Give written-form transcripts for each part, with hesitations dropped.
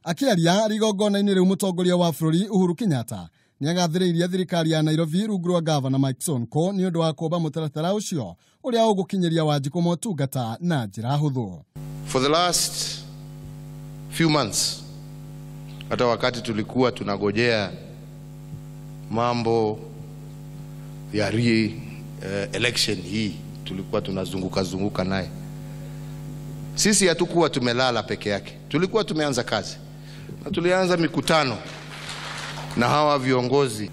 Akĩaria rigongona-inĩ rĩu mũtongoria wa bũrũri Uhuru Kenyatta nĩagathĩrĩirie thirikari ya Nairobi rungu rwa gavana Mike Sonko nĩ ũndũ wa kũmba mũtaratara ũcio ũrĩa ũgũkinyĩria Wanjikũ motungata na njĩra hũthũ. For the last few months, hata wakati tulikuwa tunagojea mambo ya re-election hii, tulikuwa tunazunguka zunguka naye. Sisi hatukuwa tumelala peke yake, tulikuwa tumeanza kazi na tulianza mikutano na hawa viongozi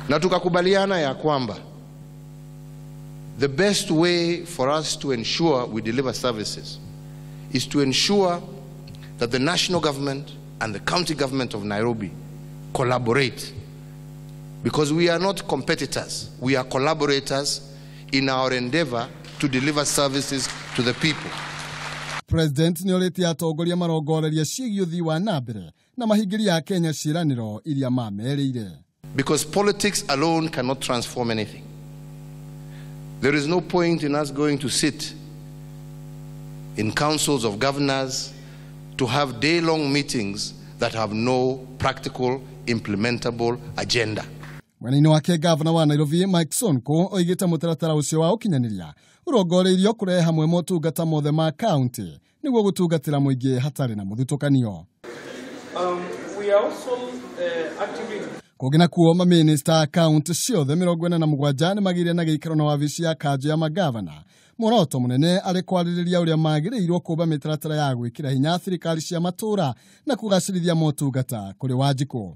na tukakubaliana ya kwamba the best way for us to ensure we deliver services is to ensure that the national government and the county government of Nairobi collaborate, because we are not competitors, we are collaborators in our endeavor to deliver services to the people. President nĩorĩtie atongoria marongoreria ciĩgiĩ ũthii wa na mbere na mahingĩria a Kenya ciĩranĩro iria mamerĩire. Because politics alone cannot transform anything. There is no point in us going to sit in councils of governors to have day-long meetings that have no practical, implementable agenda. Mwena-inĩ wake gavana wa Nairobi Mike Sonko oigĩte mũtaratara ũcio wa ũkinyanĩria ũrongoreirio kũrehe hamwe motungata mothe ma kaunti nĩguo gũtungatĩra mũingĩ hatarĩ na mũthutũkanio. We are also actively Kũngĩ nakuo mamĩnĩsta kaunti ciothe 47 nĩmagĩire na gĩikaro na wabici ya kanjũ ya magavana. Muoroto mũnene arĩ kwarĩrĩria ũrĩa magĩrĩirwo kũmba mĩtaratara ya gwĩkĩra hinya thirikari cia matũũra na kũgacĩrithia motungata kũrĩ Wanjikũ.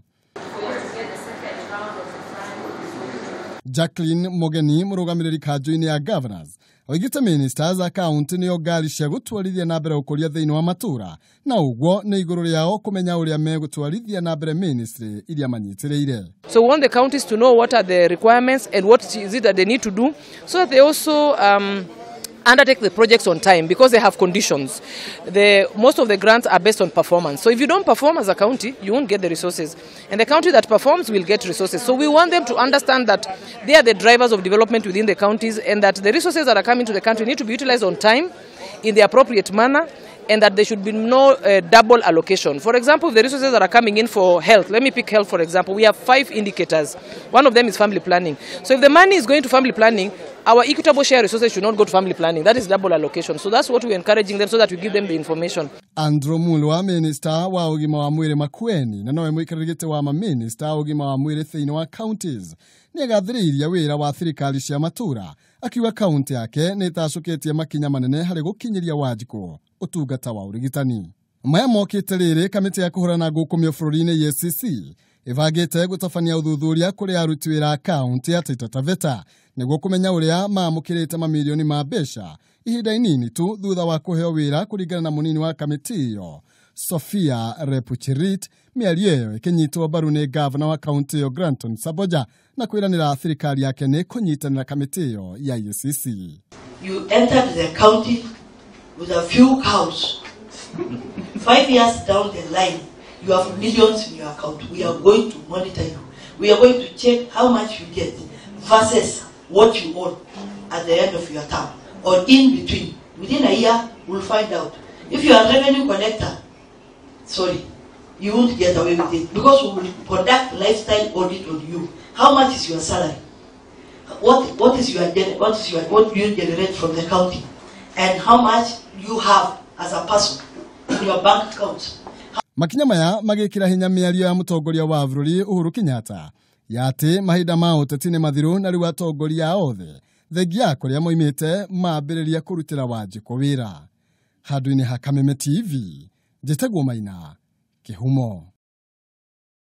Jacqueline Mogeni mũrũgamĩrĩri kanjũ-inĩ ya governors oigĩte ministers a kaunti nĩo ngari cia gũtwarithia na mbere ũkũria thĩinĩ wa matũũra na ũguo nĩ igũrũ rĩao kũmenya ũrĩa megũtwarithia na mbere ministry iria manyitĩrĩire. So we want the counties to know what are the requirements and what is it that they need to do so that they also undertake the projects on time, because they have conditions. Most of the grants are based on performance. So if you don't perform as a county, you won't get the resources. And the county that performs will get resources. So we want them to understand that they are the drivers of development within the counties, and that the resources that are coming to the country need to be utilized on time, in the appropriate manner, and that there should be no double allocation. For example, if the resources that are coming in for health, let me pick health for example, we have 5 indicators. One of them is family planning. So if the money is going to family planning, our equitable share resources should not go to family planning. That is double allocation. So that's what we're encouraging them, so that we give them the information. Andrew Mulwa, minister wa ũgima wa mwĩrĩ Makueni, na nowe mũikarĩri gĩtĩ wa maminista wa ũgima wa mwĩrĩ thĩinĩ wa counties, nĩagathĩrĩirie wĩra wa thirikari cia matũũra, akiuga kaunti yake nĩ ĩtacũkĩtie makinya manene harĩ gũkinyĩria Wanjikũ ũtungata wa ũrigitani. Maya mokĩte rĩrĩ kamĩtĩ ya kũhũrana ngũkũmio bũrũri-inĩ EACC ĩbangĩte gũtabania ũthuthuria kũrĩ aruti wĩra a kaunti ya Taita Taveta nĩguo kũmenya ũrĩa maamũkĩrĩte mamirioni ma mbeca ihinda inini tu thutha wa kũheo wĩra, kũringana na mũnini wa kamĩtĩ ĩyo Sophia Lepuchirit. Mĩario ĩyo ĩkĩnyitwo mbaru nĩ gavana wa kaunti ĩyo Granton Samboja na kwĩranĩra thirikari yake nĩ kũnyitanĩra kamĩtĩ ĩyo ya EACC. You entered the county with a few cows. 5 years down the line, you have millions in your account. We are going to monitor you. We are going to check how much you get versus what you own at the end of your term or in between. Within a year, we'll find out. If you are a revenue collector, sorry, you won't get away with it, because we will conduct lifestyle audit on you. How much is your salary? What do you generate from the county? And how much you have as a person in your bank account. Makinya maya magĩkĩra hinya mĩario ya mũtongoria wa bũrũri Uhuru Kenyatta ya atĩ mahinda ma ũteti nĩ mathiru na rĩu atongoria othe thengia kũrĩa moimĩte mambĩrĩria kũrutĩra Wanjikũ wĩra. Handũ-inĩ ha Kameme TV, njĩtagwo Maina Kĩhumo.